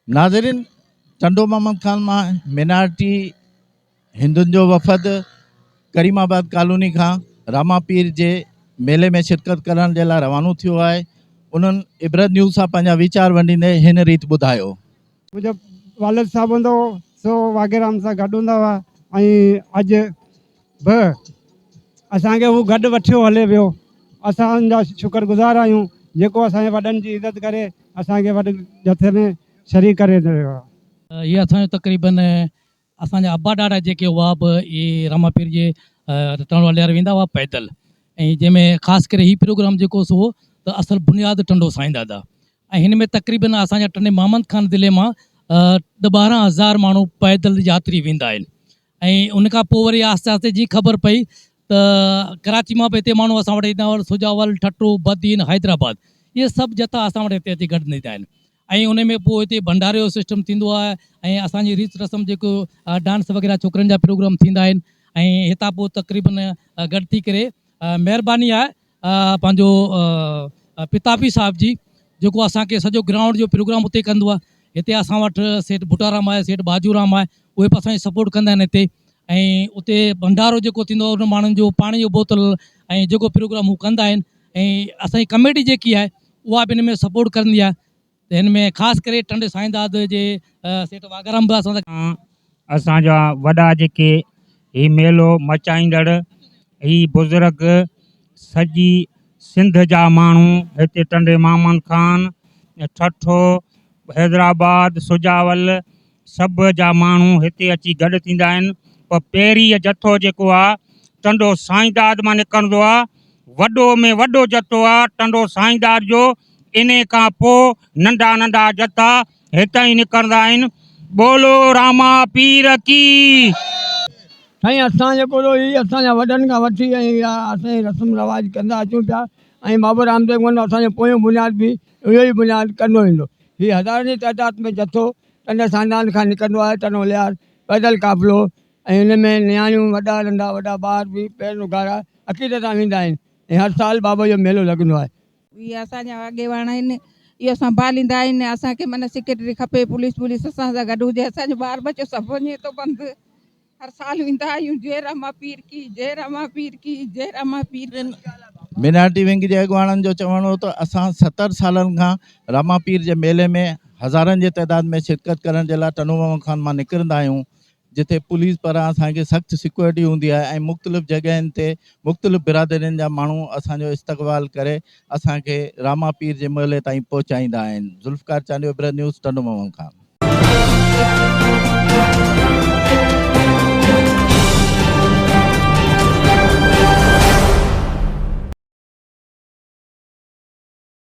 ناظرين ٽنڊو محمد خان مان مينارٽي هندن جو وفد ڪريم آباد ڪالوني کان راما پير جي ميلي ۾ شرڪت ڪرڻ جي لاء روانو ٿيو آهي انهن عبرت نيوز سان پنهنجا ويچار ونڊيندي هن ريت ٻڌايو. منهنجو والد صاحب هوندو هو سو واگهرام سان گڏ هوندا هئا ۽ اڄ به اسان کي هو گڏ وٺيو هلي ويو. اسان ان جا شڪر گذار آهيون جيڪو اسان جي وڏن جي عزت ڪري اسان کي وڏ جٿي ۾ شريڪ ڪري رهيو آهي. هي اسان جو تقريبن اسان جا ابا ڏاڏا جيڪي هئا به اهي راما پير جي ٽنڊو الهيار ويندا هئا پيدل ۽ جنهن ۾ خاص ڪري هي پروگرام جيڪو سو ته اصل بنياد ٽنڊو سائين دادا ۽ هن ۾ تقريبن اسان جا ٽنڊي محمد خان ضلعي مان ڏھ 12 هزار ماڻهو پيدل ياتري ويندا آهن ۽ ان کان پوء وري آهستي آهستي جيئن خبر پئي ته ڪراچي مان به هتي ماڻهو اسان وٽ ايندا هئا سجاول، ٺٽو، بدين، حيدرآباد اهي سڀ جٿا اسان وٽ هتي اچي گڏ ٿيندا آهن ۽ ان ۾ پوء هتي ڀنڊاري جو سسٽم ٿيندو آهي ۽ اسان جي ريت رسم جيڪو ڊانس وغيره ڇوڪرين جا پروگرام ٿيندا آهن ۽ هتان پوء تقريبن گڏ ٿي ڪري مهرباني آهي پنهنجو پتافي صاحب جي جيڪو اسان کي سڄو گرائونڊ جو پروگرام اتي ڪندو آهي هتي اسان وٽ سيٺ ڀٽارام آهي سيٺ باجو رام آهي اهي به اسان جي سپورٽ ڪندا آهن هتي ۽ اتي ڀنڊارو جيڪو ٿيندو آهي ان ماڻهن جو پاڻي جو بوتل ۽ جيڪو پروگرام هو ڪندا آهن ۽ اسان جي ڪميٽي جيڪي آهي اها به ان ۾ سپورٽ ڪندي آهي ته هن ۾ خاص ڪري ٽنڊي سائينداد جي سيٺ واگهرام به اسان سان. اسان جا وڏا جيڪي هي ميلو مچائيندڙ هي بزرگ سڄي سنڌ جا ماڻهو هتي ٽنڊي محمد خان، ٺٽو، حيدرآباد، سجاول سڀ جا ماڻهو هتي اچي گڏ ٿيندا آهن پر پهرين جٿو جيڪو آ ٽنڊو سائينداد مان نڪرندو آ وڏو ۾ وڏو جٿو آ ٽنڊو سائينداد جو انهي کان پو ننڍا ننڍا جٿا هتان ئي نڪرندا آهن بولو راما پير ڪي. سائين اسان جيڪو ٿو هي اسان جا وڏن کان وٺي ۽ اها اسان جي رسم رواج ڪندا اچون پيا ۽ بابا رامديو گوند اسان جو پويون بنياد به اهو ئي بنياد ڪندو ايندو هي هزارن جي تعداد ۾ جٿو ٽنڊي ساندان کان نڪرندو آهي ٽنڊو الهيار پيدل قافلو ۽ ان ۾ نياڻيون وڏا ننڍا وڏا ٻار به پير اگهاڙا عقيدت سان ويندا آهن ۽ هر سال بابا جو ميلو لڳندو آهي. اهي اسان جا اڳواڻ آهن اهي سنڀاليندا آهن اسان کي معنيٰ سيڪريٽري کپي پوليس ووليس اسان سان گڏ هجي اسان جو ٻار ٻچو سڀ وڃي ٿو پنڌ هر سال ويندا آهيون جي راما پير ڪي جي راما پير ڪي جي راما پير ڪي. مينارٽي ونگ جي اڳواڻن جو چوڻ هو ته اسان 70 سالن کان راما پير جي ميلي ۾ هزارن جي تعداد ۾ شرڪت ڪرڻ جي لاء ٽنڊو محمد خان مان نڪرندا آهيون جتي پوليس پاران اسان کي سخت سيڪيورٽي هوندي آهي ۽ مختلف جڳهين تي مختلف برادرين جا ماڻهو اسان جو استقبال ڪري اسان کي راما پير جي ميلي تائين پهچائيندا آهن. ذوالفقار چانڊيو، عبرت نيوز، ٽنڊو محمد خان.